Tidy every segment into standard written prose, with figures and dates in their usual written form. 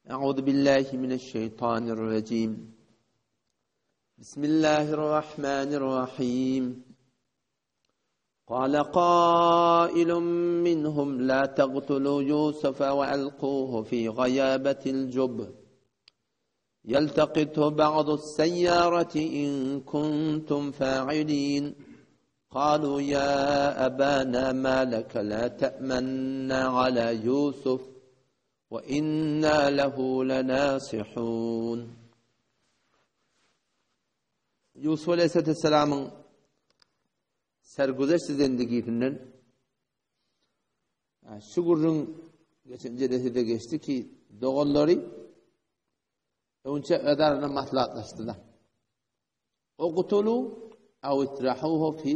Euzu billahi mineşşeýtanirrejim. Bismillahirrahmanirrahim. Gala gailun minhum la taqtulu Yusufa we alquhu fi gayabatil jub. Yeltaqithu ba'du s-seyyarati in kuntum fa'ilin. Qalu ya abana ma laka la ta'manna ala Yusuf we inna lehu lenasihun. Ýusup aleyhisselamyň sergüzeşt zendigisinden şu gürrüň geçen jelesede geçdi ki doganlary öňçe öz aralarynda maslahatlaşdylar. Uqtulu aw itrahuhu fi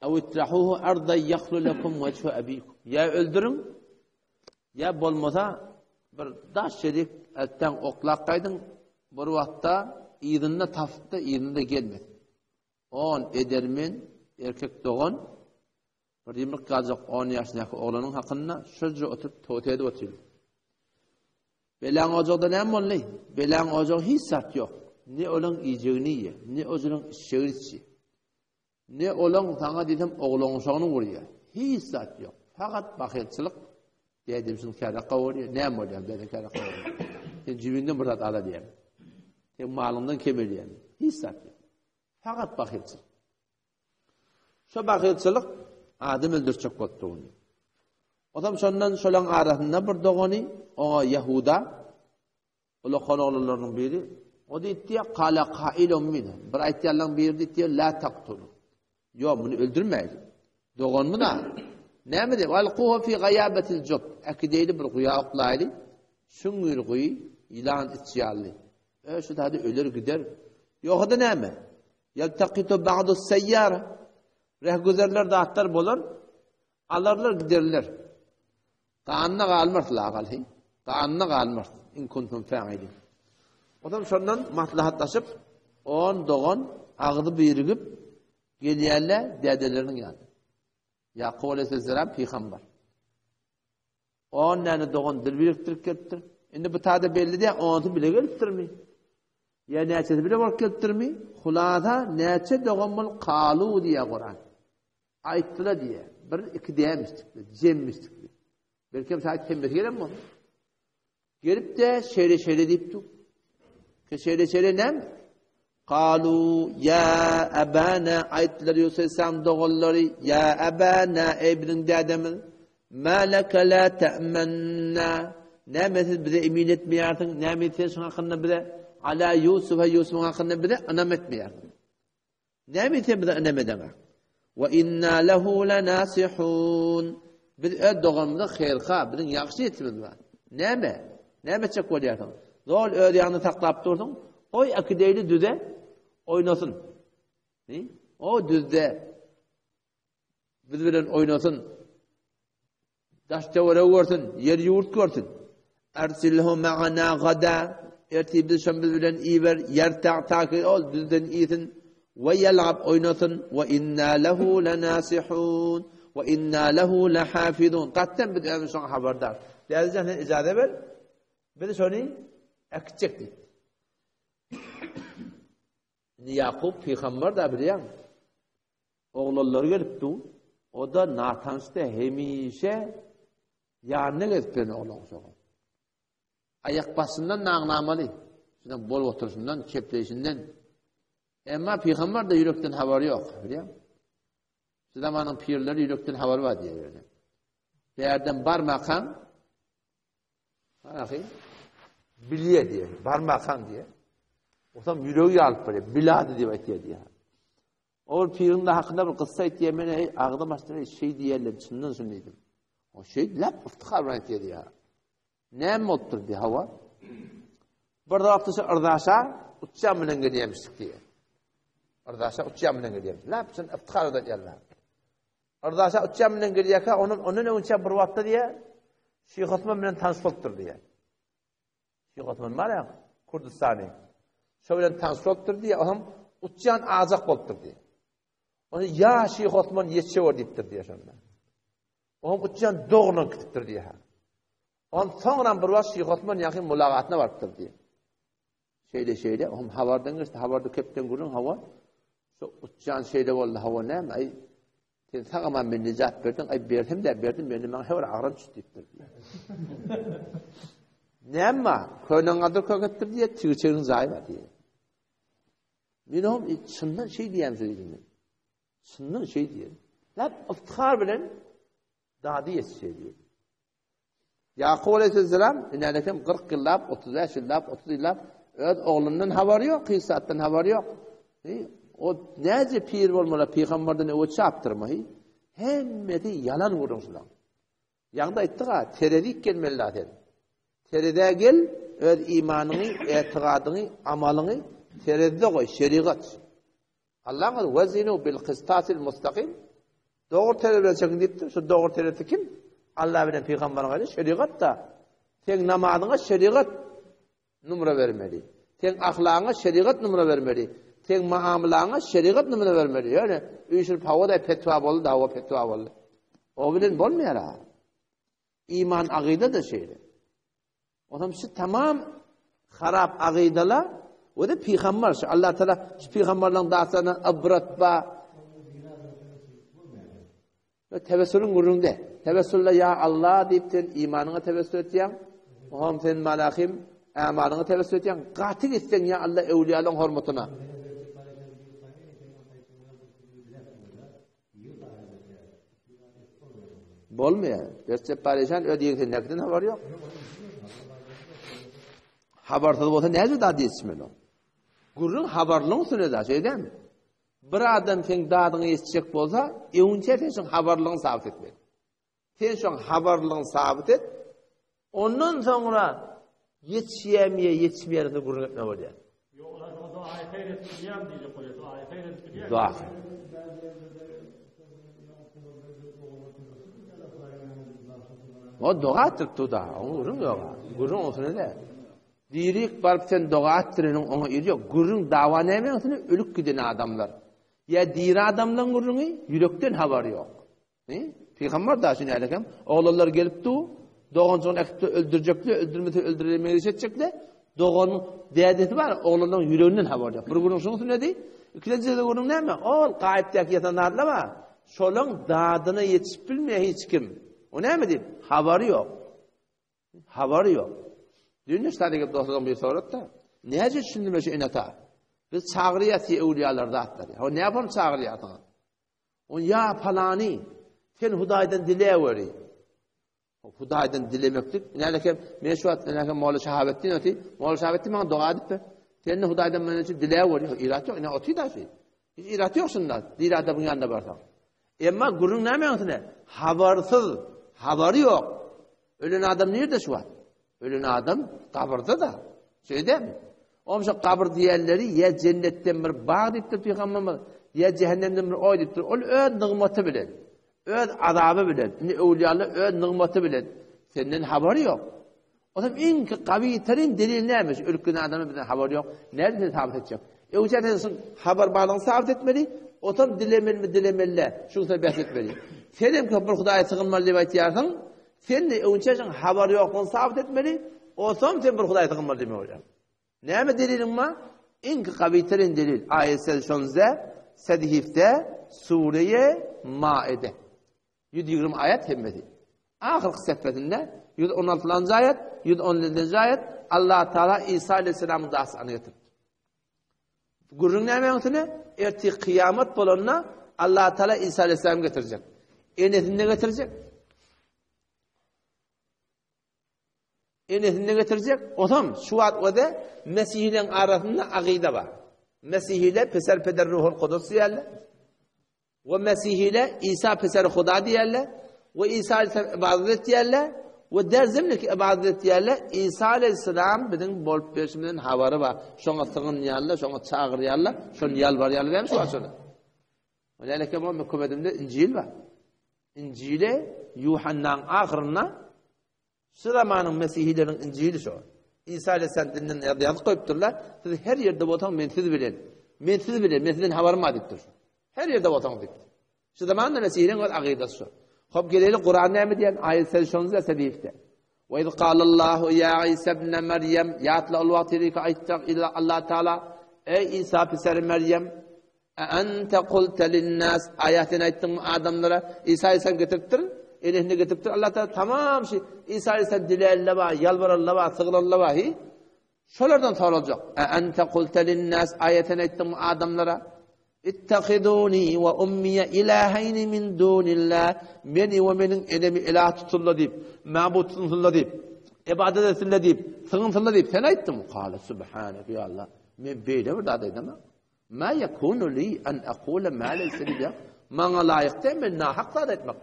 aw itrahuhu arda yakhlu lakum wajhu abikum. Ya öldürüň ya bolmasa bir daş ýerik eltden oklap gaýdyň bir wagtda yzynda tapyp-da yzynda gelmez. On edermen erkek dogan bir ýumruk galjak on ýaşyndaky oglanyň hakynda şolja oturyp towsiýe edip otyrdy. Belaň ojagda näme boldy? Belaň ojagy hiç zat ýok. Ne olaň iýjegini iýýär, ne özüniň içjegini içýär. Ne olaň saňa diýsem oglan-uşagyny urýar. Hiç zat ýok. Fakat bahylçylyk. Dädem şuny käre gowurýar. Näme bolýar dädem käre gowurýar. Sen jübünden bir zat ala diýýär. Sen malyňdan kem edýän. Hiç zat ýok. Fakat bahylçylyk. Şo bahylçylyk adam öldürjek bolupdy ony. Odam şondan şolaň arasynda bir dogany oňa Yahuda Ulakan oglanlarynyň biri, o diýipdi, Kala kailun minhum. Bir aýtýanlaryň biri diýipdi, La taktulu. Ýok, muny öldürmäýli. Doganmyz-a. Näme diýip, Alkuhu fi gaýabetil jub. Äkideýli bir guýa oklaýly. Çuňňur guýy, ýylan içi ýaly. E, şu taýda öler gider. Ýogsa-da näme? Ýaltakitu ba'du seýýara. Rehgüzerler zatlar bolar. Alarlar giderler. Ganyna galmarys la galhy. Ganyna galmarys. In kuntum fa'ilin. Otam şondan maslahatlaşyp, on dogan agzy birigip gelýärler dädeleriniň ýanyna. Ýakup aleyhisselam pygamber. On näne dogan dil birikdirip gelipdir. Indi bu tada belli däl, onsy bile gelipdirmi? Ýa näçesi bile bolup gelipdirmi? Hulasa näçe dogan bolup kalu diýýär Kuran. Aýtdylar diýýär. Bir, iki dämişdikler, jemmişdikler. Belkem şaýat hemmesi gelen bolsa. Gelip-de şeýle-şeýle diýipdi. Ke şeýle-şeýle näme? Kalu ýa abana aýtdylar Ýusup aleyhisselam doganlary, ýa abana eý biziň dädemiz, ma laka la ta'manna. Näme siz bize emin etmeýärsiň? Näme sen şuň hakynda bize ala Ýusufa Ýusubyň hakynda bize ynam etmeýärsiň? Näme sen bize ynam edeňok? Wa inna lehu lenasihun. Biz öz doganymyza haýyrha, biziň ýagşy niýetimiz bar. Näme? Näme etjek bolýarsyň? Zol öz ýanyňda saklap dursuň. Goý äkideýli düze oýnasyn. O düzde biz bilen oýnasyn. Daş töweregi görsün, ýer ýurt görsün. Ersilhu ma'ana gada. Ertir biz şon biz bilen iber, ýerta taki ol düzden iýsin. We ýelab oýnasyn. We inna lehu lenasihun. We inna lehu lehafizun. Gatdan biz özümiz şoňa habardar. Dädejan sen ijaza ber. Biz şony äkitjek diýdi. Indi Ýakup pygamber da bilýäň. Oglanlary gelip dur. O-da natanyşdy, hemişe ýanyna gezip ýören oglan uşagy. Aýak başyndan naňnamaly. Şundan bolup oturyşyndan, kepleýşinden. Emma pygamber-de ýürekden habary ýok, bilýäň. Şu zamanyň pirleri ýürekden habary bar diýýär ýöne. Bärden barmakaň Ahy, bilýär diýýär, barmakaň diýýär. Osam ýüregi ýalyp barýar, bilady diýip aýtýar diýýär. Ol piriň de hakynda bir kyssa aýtýar, men eý agzym açdym, eý şeý diýerler, çyndan şun diýdim. O şeý lap iftihar bilen aýtýar diýýär. Näme bolupdyr diýýär, hawa. Bir wagtda şu Yrzaşa uçýan bilen gelýärmişdik diýýär. Yrzaşa uçýan bilen gelýärmiş. Lap çyn iftihar edýärler. Yrzaşa uçýan bilen gelýärkä, onuň ondan öňçe bir wagtda diýýär, Şyh Osman bilen tanyş bolupdyr diýýär. Şyh Osman bar ýa, Kürdüstany. Şo bilen tanyş bolupdyr diýýär, olam uçýan ajak bolupdyr diýýär. Ony ýa Şyh Osman ýetişewer diýipdir diýýär şonda. Olam uçýan dogrulan gitipdir diýýär. Onsoňram bir wagt Şyh Osman ýaňky mulagatyna barypdyr diýýär. Şeýle şeýle, ohm habardan geçdi, habarda köpden gürrüň hawa. Şu uçjan şeýle boldy, hawa näme, aý, sen sag-aman men nejat berdiň, aý bersem dä berdim, ýöne maňa her bir agram düşdi diýipdir. Näme, köneň gadyr kök etdir diýýär, çigçegiň jaýy bar diýýär. Men ohm çyndan şeý diýýän söýdüm. Çyndan şeý diýýär. Lap iftihar bilen dady ýetişýär diýýär. Ýakup aleyhisselam inänekem 40 ýyllap, 35 ýyllap, 30 ýyllap öz oglundan habary ýok, hiç zatdan habary ýok. O näce pir bolmaly, pygamberden öwe çapdyrma. Hemmesi ýalan gürrüň şular. Ýaňda aýtdyk-a, terezik gelmeli sen. Terezä gel, öz imanyňy, etigadyňy, amalyňy terezide goý, şerigat. Allaň özi wezinu bil kystasil mustakim dogry terezi bilen çekiň diýipdir. Şu dogry terezi kim? Allah bilen pygamberiň aýdy şerigat da. Seň namazyňa şerigat numra bermeli. Seň ahlagyňa şerigat numra bermeli. Seň muamalaňa şerigat numra bermeli. Ýöne üýşürip hawa-da fetwa boldy, hawa fetwa boldy. O bilen bolmaýar ha. Iman agyda da şeýle. Onam şu tamam harap agydala we de pygamber şu Allah Taala şu pygamberleň dasyna ibrat ba. Ve tevessülün gürrüňde. Tevessülle ya Allah diýip sen imanyňa tevessül etýäň. Ohm sen malahim amalyňa tevessül etýäň. Gaty gitseň ya Allah öwliýalaryň hormatyna. Bolmaýar. Gerçek pareşan öz ýeňsindäkiden habary ýok. Habarsyz bolsa näce dad ýetişmeli? Gürrüň habarlyň üstüne da, şeýdemi? Bir adam seň dadyňy ýetişjek bolsa, öňünçä sen şoň habarlygyny sabyt etmeli. Sen şoň habarlygyny sabyt et. Ondan soňra ýetişýärmi ýa ýetişmeýärmi gürrüň etme bolýar. Ýok, olar şoňa duaýy haýyr edip bilýärmi diýjek bolýar. Duaýy haýyr edip bilýärmi? Dua. O doga etdirip da, oň gürrüň ýok. Gürrüň olsun ede. Dirik baryp sen doga etdireniň oňa ýeri ýok. Gürrüň dawa näme üstüne ölüp giden adamlar. Ýa diri adamlaryň gürrüňi ýürekden habary ýok. Pygamber da şuny äleken, oglanlar gelip du, doganjygyny äkitip öldürjekle, öldürmese öldüremegi etjekle, doganyň dädesi bar, oglanlaryň ýüreginden habar ýok. Bir günüň şuň üstünedi, ikinji günüň näme? Ol gaýypdaky ýatan zatlar bar. Şolaň dadyna ýetişip bilmeýär hiç kim. O näme diýip, habary ýok. Habary ýok. Düýn ştada gelip dostlaryň biri sorady-da, Näce düşündim şu ene-ata? Biz çagyrýas öwlüýalar zatlary. Ha näme çagyrýarsyňyz? O ýa palany, sen Hudaýdan dileweri. Hudaýdan dilemeklik, nälekem, men şu wagt nälekem Molla Şahabetdin öti, Molla Şahabetdin maňa doga edip ber. Sen Hudaýdan meniň üçin dileweri, irat ýok, ine oty da şu. Hiç irat ýok şunda, diri adamyň ýanyna barsaň. Emma gürrüň näme ýaňsyna? Habarsyz, habary ýok. Ölen adam nirde şu wagt? Ölen adam gabyrda-da. Şeýdemi? Oňşa gabyr diýenleri ýa jennetden bir bag diýipdir pygamberimiz, ýa jähennemden bir oý diýipdir. Ol öz nygmaty bilen, öz azaby bilen, indi öwlüýalar öz nygmaty bilen senden habary ýok. O zaman iň gawy delil näme? Ölüp giden adamdan bizden habary ýok. Nädip sen sabyt etjek? Öwçä sen şun habar barlygyny sabyt etmeli, otam dilemelimi dilemeli, şuny sen bäs etmeli. Sen hem bir Hudaýa sygynmaly diýip aýtýarsyň, Sen de öňçe şoň habary ýoklugyny sabyt etmeli, onsoň sen bir Hudaýa sygynmaly diýmek bolýar. Näme deliliň bar? Iň gawyterin delil aýet söz şonda Sedhifde Sureýe Maide. 120 aýat hemmesi. Ahyrky sehpesinde 116-njy aýat, 117-nji aýat Allah Taala Isa aleyhisselamyň dastanyny getiripdir. Gürrüň näme üstüne? Ertir kyýamat bolanda Allah Taala Isa aleyhisselam getirjek. Enesini getirjek. Enesini getirjek. Otam şu wagt öde Mesihleň arasynda agyda bar. Mesihiler peser peder ruhul kudus diýerler. We mesihiler Isa peser Huda diýerler. We Isa aleyhisselam ibadet etýärler. We derzimlik ibadet etýärler. Isa aleyhisselam biziň bolup berşimizden habary bar. Şoňa sygynýarlar, şoňa çagyrýarlar, şony ýalbarýarlar hem şu açyda. Weläleke bu hökümetimde Injil bar. Injile Ýuhannaň ahyrynda Şu zamanyň mesihileriniň Injili şo. Isa aleyhisselam dininden ýazyp goýupdyrlar. Siz her ýerde bolsaň men siz bilen. Men siz bilen, men sizden habarym bar diýipdir. Her ýerde bolsaň diýipdir. Şu zamanda mesihileriň öz akydasy şo. Hop geleli Kuran näme diýen? Aýet söz şonda sebipde. Ve iz kalallahu ya İsa ibn Meryem ýatla ol wagt ki aýtjak Allah Taala Eý İsa piseri Meryem e ente kulte linnas aýatyny aýtdyňmy adamlara İsa Aleyhisselam getiripdir enesini getiripdir Allah Taala tamam şu İsa Aleyhisselam dilälle bar ýalbaralla bar sygyralla bar hi Şolardan soraljak. E ente kulte linnas aýatyny aýtdyňmy adamlara? Ittehiduni we ummiye ilaheýni min dunillah meni we meniň enemi ilah tutsunlar diýip, mabut tutunsunlar diýip, ibadat etsinler diýip, sygynsynlar diýip sen aýtdyňmy? Kale subhanek ya Allah. Men beýle bir zat aýdamam. Ma yekunu li an aqula ma leysa li Maňa laýyk däl men nahak zat aýtmak.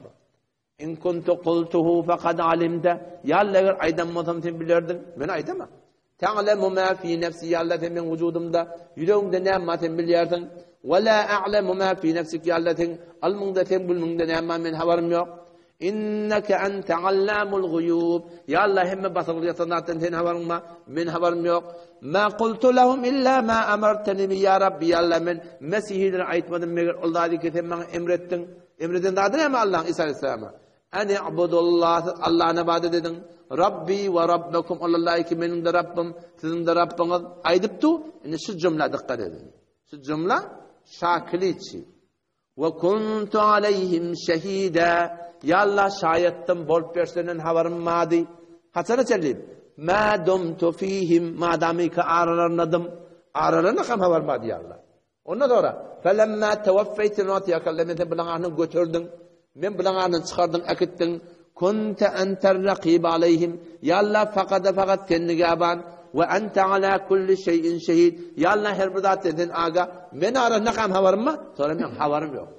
In kuntu qultuhu faqad alimta. Ya Allah eger aýdan bolsam sen bilerdiň. Men aýdamam. Ta'lemu ma fi nefsi ya Allah sen meň wujudymda, ýüregimde näme bar sen bilýärsiň. Wa la a'lemu ma fi nefsik ya Allah sen ylmyňda sen bilmiňde näme bar men habarym ýok. Inneke ente allamul guyub. Ya Allah hemme basyryp ýatan zatdan sen habaryň bar, men habarym ýok. Ma qultu lahum illa ma amartani bi ya Rabbi ya Allah men mesihilere aýtmadym meger ol zady ki sen maňa emretdiň. Emreden zady näme Allahyň Isa aleyhissalama? An i'budullah, Allah'a ibadet ediň. Rabbi we Rabbakum, Allah ki meniň de Rabbim, siziň de Rabbyňyz aýdypdy. Indi şu jümlä dikkat ediň. Şu jümle şakiliçi. We kuntu aleyhim şehida. Ya Allah şaýatdym bolup bersenden habarym bardy. Haçana çenli? Ma dumtu fihim, madamyka aralarynadym. Aralarynda hem habar bardy ya Allah. Ondan sonra felemma tewaffeyteni wagt ýakalla men sen bilen aryny göterdiň. Men bilen aryny çykardyň, äkitdiň. Kunte enter raqib aleyhim. Ya Allah fakada fakat sen nigaban we ente ala kulli şeyin şehid. Ya Allah her bir zat sen aga. Men arasynda kam habarym bar? Sonra men habarym ýok.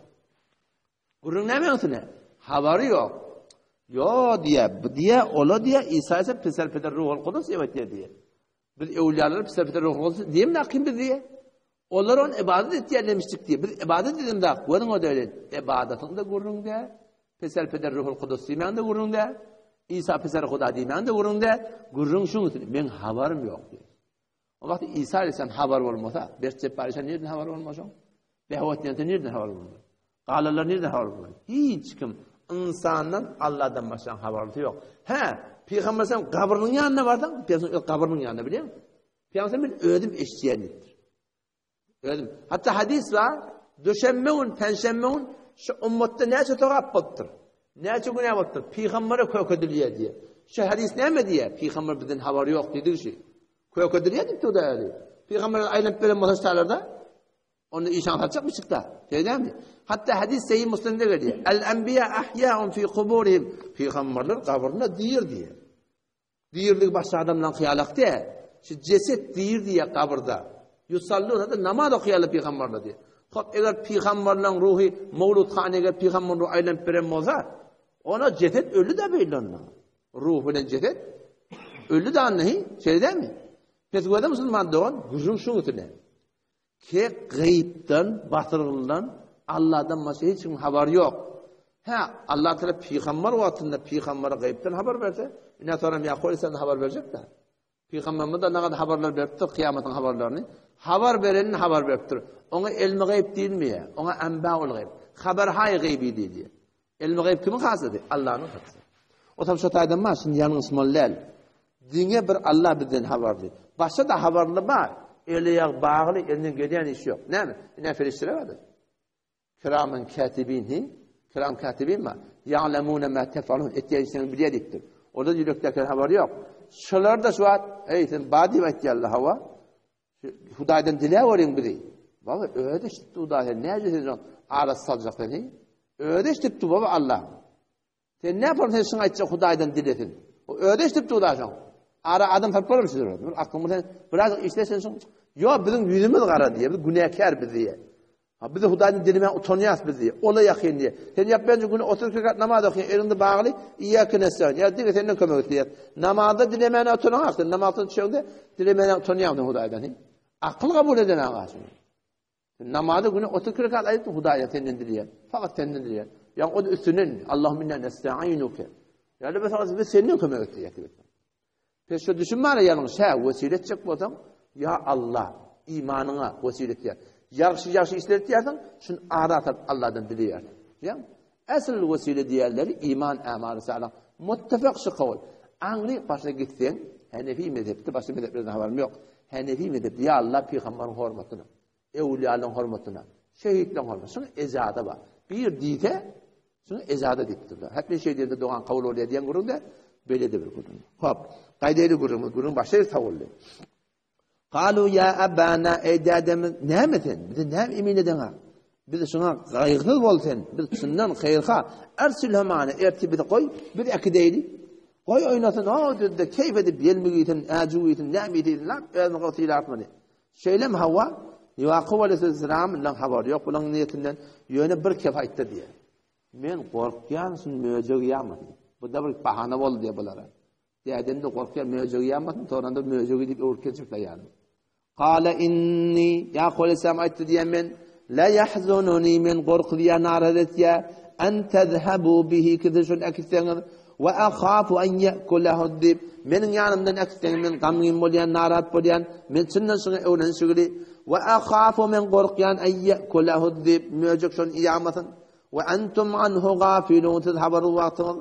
Gürrüň näme üstüne? Habary ýok. Ýo diýe, bu diýe, ola diýe, İsa ise piser peder ruhul kudus evet diýe diýe. Biz öwlüýalara pisar peder ruhul kudus diýemdak kim biz diýe. Olar on ibadat etýär demişdik diýe. Biz ibadat edemdak. Görüň o döwlet. Ibadatyň da gürrüňde. Pisar peder ruhul kudus diýmäň de gürrüňde. İsa pisar huda diýmäň de gürrüňde. Gürrüň şuň üçin men habarym ýok diýe. O wagt İsa aleyhisselam habar bolmasa, Berç Jepbar aleyhisselam nirden habar bolmasa? Behwat diýen nirden habar bolmasa? Galanlar nirden habar bolmaly? Hiç kim ynsandan Allahdan başga habarlysy ýok. Hä, Pygamber sen gabrynyň ýanyna barsaň, Pygamber öz gabrynyň ýanyna bilýäňmi? Pygamber men özüm eşidýän diýipdir. Özüm. Hatda hadys bar, duşenbe gün, penşenbe gün şu ummatda näçe sogap bolupdyr? Näçe günä bolupdyr? Pygambere kökedilýär diýýär. Şu hadys näme diýýär? Pygamber bizden habary ýok diýdigi şu. Kökedilýär diýipdir da özi. Pygamber aýlanyp beren bolsa şalarda Onda işan satjakmy çykda? Şeýdämi? Hatda hadis Sahih Muslimde gelýär. El enbiya ahyaun fi kuburihim. Pygamberler gabrynda dir diýär. Dirligi başga adamlaryň hyýalak diýär. Şu jeset dir diýär gabrda. Yusallun hatta namaz okaýarlar pygamberler diýär. Hop, eger pygamberleň ruhy Mawlud han eger pygamber ruhy aýlanyp beren bolsa, ona jeset ölü de beýle onda. Ruh bilen jeset ölü de anny, şeýdämi? Pes göze musulman dogan gürrüň şuň üstüne. Ki gaýypdan, batyrgyndan Allahdan başga hiç kimiň habary ýok. Hä, Allah Teala pygamber wagtynda pygambere gaýypdan habar berse, ine soram Ýakup aleyhisselam habar berjek-dä. Pygamberimiz de nagad habarlar beripdir, kyýamatyň habarlaryny. Habar berenini habar beripdir. Oňa elmi gaýyp diýilmeýär. Oňa enbaul gaýyp, habarhaý gaýby diýilýär. Elmi gaýyp kimiň hasydy? Allanyň hasy. O tam şo taýdan bar, şindi ýalňyşmaly däl. Diňe bir Allah bizden habarly. Başga da habarly bar. Eli ýag bagly, elinden gelýän iş ýok. Näme? Ine perişdeler bardyr. Kiramen katibin hi? Kiram katibin bar. Ya'lemune ma tefalun etýän işlerini bilýär diýipdir. Olar ýürekdäki habary ýok. Şolar da şu wagt, eý sen bar diýip aýtýarlar hawa. Hudaýdan diläp olyň bizi. Baba özi eşitdi Hudaý sen näce sen şoň arasy saljak sen hi? Özi eşitdi baba Allah. Sen ne yapalım sen şuň aýtjak Hudaýdan dilesin. O özi eşitdi Hudaý şoň. Ara adam tapyp bolarmy siz bir aklyň sen biraz işle sen şoň. Ýok biziň ýüzümiz gara diýe, biz günäkär biz diýe. Ha biz Hudaýdan dilemä utanýas biz diýe. Ola ýakyn diýe. Sen ýap bence güni 32 rekat namaz okaýan, eliňde bagly, iýýäke nestaýin. Ýa diňe senden kömek isleýär. Namazda dilemäne utanaňak, sen namazdan düşeňde dilemäne utanýaň sen Hudaýdan. Akyl kabul eden aga şuny. Namazy güni 32 rekat aýdyp Hudaýa senden dileýär. Fakat senden dileýär. Ýa o üstünden Allahumma inna nestainuke. Ýa-da biz senden kömek isleýär. Pes şu düşünmäne ýalňyş hä wesile etjek bolsaň ýa Allah imanyňa wesile etýär. Ýagşy ýagşy işler etýärsiň şun ara salyp Allahdan dileýärsiň. Diýýäň. Esl wesile diýerleri iman ämaly salyh. Muttefak şu kowul. Aňryk başyna gitseň, Henefi mezhepde, başga mezheplerden habarym ýok. Henefi mezhepde ýa Allah pygamberiň hormatyna, öwlüýalaryň hormatyna, şehitleriň hormatyna, şuň ejada bar. Bir diýse, şuň ejada diýipdirler. Hep men şeý diýende dogan kabul bolýar diýen gürrüňde beýle-de bir gürrüň. Hop, gaýdaýly gürrüňimiz, gürrüň başa sowuldy. Kalu ya abana eý dädemiz näme sen? Bizi näme emin edeňa? Biz şuňa gaýgysyz bol sen. Biz çyndan haýyrha. Ersilhu mana erti bizi goý, biz äkideýli. Goý oýnasyn, o düzde keýp edip ýelmi giýsin, äjü giýsin, näme iýsin, lap özüni gowy sylatmaly. Şeýlem hawa, Ýakup aleyhisselam bilen habary ýok bulaň niýetinden, ýöne bir kep aýtdy diýýär. Men gorkýan şun möjek ýamasyn. Bu da bir bahana boldy diýýär bulara. Dädem-de gorkýar, möjegi ýamasyn, soranda möjegi diýip öwrüp geçipler ýaly. Kale inni, Ýakup aleyhisselam aýtdy diýen men, la yahzununi men gorkuzýar, naraz etýär, en tezhebu bihi ki siz şony äkitseňiz, we ahafu en ye'kulehu diýip, meniň ýanymdan äkitseňiz men gamgyn bolýan, narat bolýan, men çyndan şuňa öwrenişigili, we ahafu men gorkýan en ye'kulehu diýip, möjek şony ýamasyn, we entum anhu gafilun siz habarly wagtyňyz,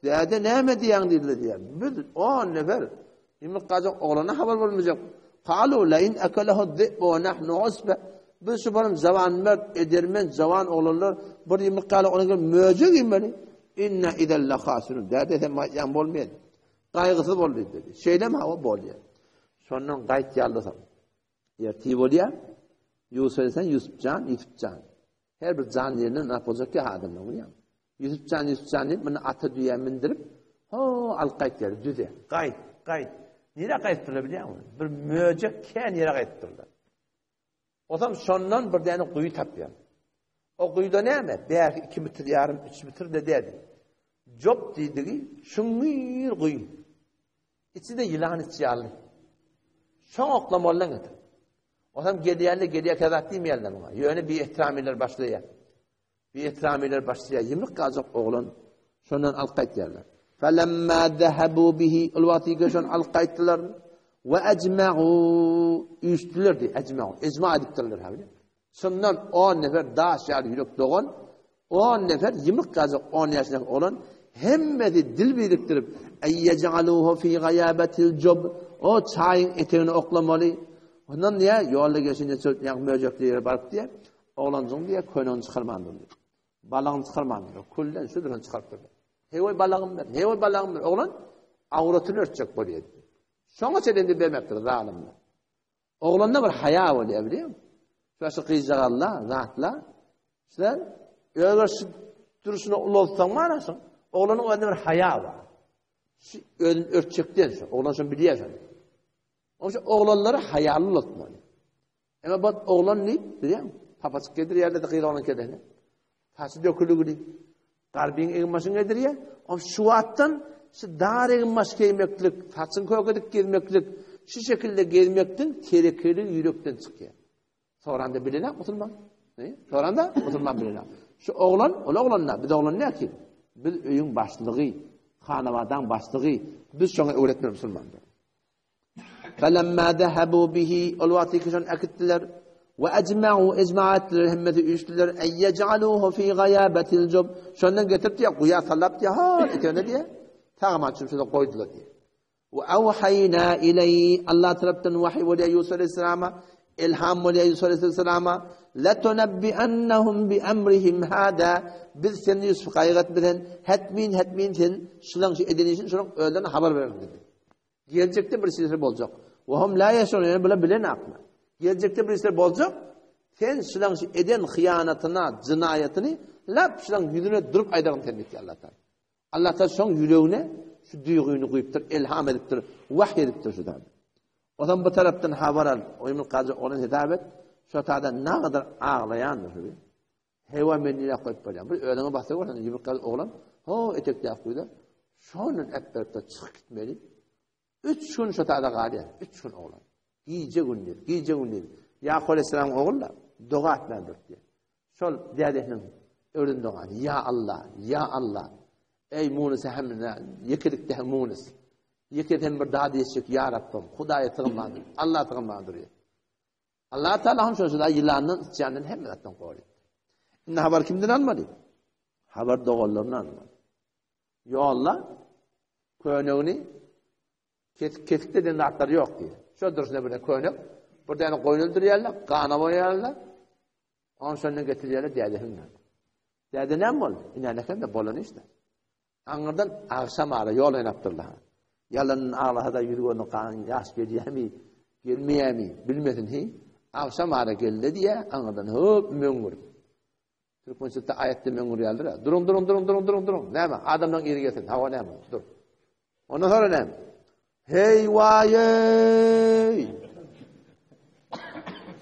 Däde näme diýýäň diýdiler diýýär. Biz on nefer ýumurtgajyk oglana habar bolmajak. Kalu la in akalehu dhi'bu we nahnu usbe. Biz şu baryp jawanmert, edermen jawan oglanlar bir ýumurtgaly oglan gelip möjek iýmeli. Inna izen la hasirun. Däde sen aýtýan bolmaýar. Gaýgysyz bol diýdi. Şeýlemi hawa bolýar. Şondan gaýtýarlar. Ertir bolýar. Ýusup sen Ýusup jan, Ýusup jan. Her bir jan ýerine nap boljak ýa adamlar bilýän. Ýusup jan, Ýusup jan diýip, muny ata düýä mindirip, ho, alyp gaýtýar düze. Gaýt, gaýt. Nirä gaýtdylar bilýäňmi? Bir möjek kän ýere gaýtdylar. Osam şondan bir däne guýy tapýar. O guýuda näme? Bähi 2 metr ýarym, 3 metr de dädi. Jop diýdigi şuňňur guýy. Içi-de ýylan içi ýaly. Şoň oklamalydan getir. Osam gelýärler, gelýärkä zat diýmeýärler muňa. Ýöne bir etramiler başlaýar. Bir etramiler başlaýar. Ýumruk galjak oglan şondan alyp gaýtýarlar. Falamma zahabu bihi ol wagty şon alyp gaýtdylar. We ecma'u üýşdüler diý, ecma'u. Ecma edipdirler ha bile. Şundan 10 nefer daş ýaly ýürek dogan, 10 nefer ýumruk galjak 10 ýaşyndaky oglan hemmesi dil birikdirip, Eýýej'aluhu fi gaýabetil jub, o çaýyň etegine oklamaly. Ondan diýýär, ýolda geçende çöl ýaňky möjekli ýere baryp diýýär, oglanjygyň diýýär, köýnegini çykarmandyr diýýär. Balagyny çykarmandyr. Külden şuduran çykarypdyr. Heý-oý balagym ber, heý-oý balagym ber. Oglan awratyny örtjek bolýar. Şoňa çenli bermepdir zalymlar. Oglanda bir haýa bolýar bilýäňmi? Şu gyzjagazlar, zatlar. Sen öger şu durşuna ulaltsaň manasyň, oglanyň özünde bir haýa bar. Şu özüni örtjekden şu, oglan şony bilýär şony. Onuň üçin oglanlary haýaly ulaltmaly. Emma bu oglan diýip, bilýäňmi? Papaçyk gedirýärler-de gyz oglan kedene. Saçy döküligini, garbyň egin-başyny gedirýär. Onuň şu wagtdan şu dar egin-baş geýmeklik, saçyň kökedip gezmeklik, şu şekilde gezmekden terekeligi ýürekden çykýar. Soranda bilenak musulman. Ne? Soranda musulman bilenak. Şu oglan, ol oglan da, biz oglan ne ki? Biz öýüň başlygy, hanabadaň başlygy. Biz şoňa öwretmeli musulmanlar. Felemma zehebu bihi ol wagty ki şony äkitdiler. We ecma'u ecma etdiler hemmesi üýşdüler. En yec'aluhu fi gayabetil jub. Şondan getirip diýe guýa sallap diýe ha etegine diýe. Tagama çümşüde goýdular diýe. We awhayna iley Allah tarapdan wahy bolýar Ýusuf aleyhissalama ilham bolýar Ýusuf aleyhissalama letunabbiannahum bi amrihim hada biz sen Ýusuf gaýgy etmesen hetmin hetmin sen şulaň şu eden işini şulaň özlerine habar bererin dedi. Geljekde bir işler boljak. We hum la yeşurun ýöne bular bilenaklar. Geljekde bir işler boljak. Sen şulaň şu eden hyýanatyna, jynaýatyny lap şulaň ýüzüne durup aýdaryn sen diýdi Allah Taala. Allah Taala şoň ýüregine şu duýgyny guýupdyr, elham edipdir, wahy edipdir şu zady. Ondan bu tarapdan habar al, oýmul gazy ony hesap et. Şu tada nagadyr aglaýandyr şu. Hewa men nirä goýup barýan? Bir özüňe basdyr görseň, ýumruk ýaly oglan, ho etekdäki guýuda şondan äpberip-de çykyp gitmeli. Üç gün şo taýda galýar, üç gün oglan. Gije-gündiz, gije-gündiz. Ýakup aleyhisselamyň ogly-da doga etmän durupdy. Şol dädesiniň öwreden dogany, Ýa Alla, ýa Alla, eý Munise hem ýekelikde hem Munis. Ýeke sen bir dad etjek ýa Rabbym, Hudaýa sygynman dur, Alla sygynman durýar. Allah Teala hem şoşada ýylandan, syçandan hemme zatdan goraýar. Indi habar kimden almaly? Habar doganlaryndan almaly. Ýolda könegini. Kesik kesik diýen zatlar ýok diýýär. Şo durşuna bir könek, bir däne goýun öldürýärler, gana boýarlar. Ondan şondan getirýärler dädesini. Däde näme boldy? Ine näme bolan işte. Aňyrdan agşam ara ýol oýnapdyrlar. Ýalan aglasa-da ýüz gözüne gan ýaş gelýärmi, gelmeýärmi, bilmesin hi. Agşam ara geldi diýä, aňyrdan höp möňňürip. Türkmençilikde aýatda möňňürýärler. Duruň, duruň, duruň, duruň, duruň, duruň. Näme? Adamlaryň ýeri gelsin. Hawa näme? Dur. Ondan sonra näme? Hey waý!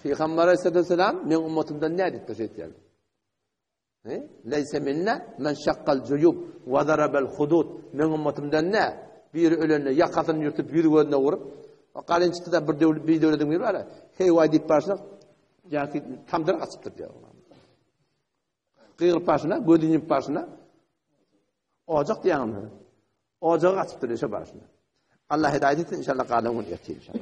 Peygamber Aleyhisselam men ummatymdan ne diýip şeýtýär? Leýse minna men şakkal juyub we zarabal hudud. Meň ummatymdan nä? Biri ölende ýakasyny ýyrtyp ýüz gözüne urup, o galinçde bir döwlet bir döwletiň biri bar. Heý waý diýip barşyna ýa-ki tamdyr gaçypdyr diýär. Gygyryp barşyna, gözüni ýumup barşyna ojak diýýän. Ojagy gaçypdyr şo barşyna. Allah hidaýet etsin inşallah galan gün ertir inşallah.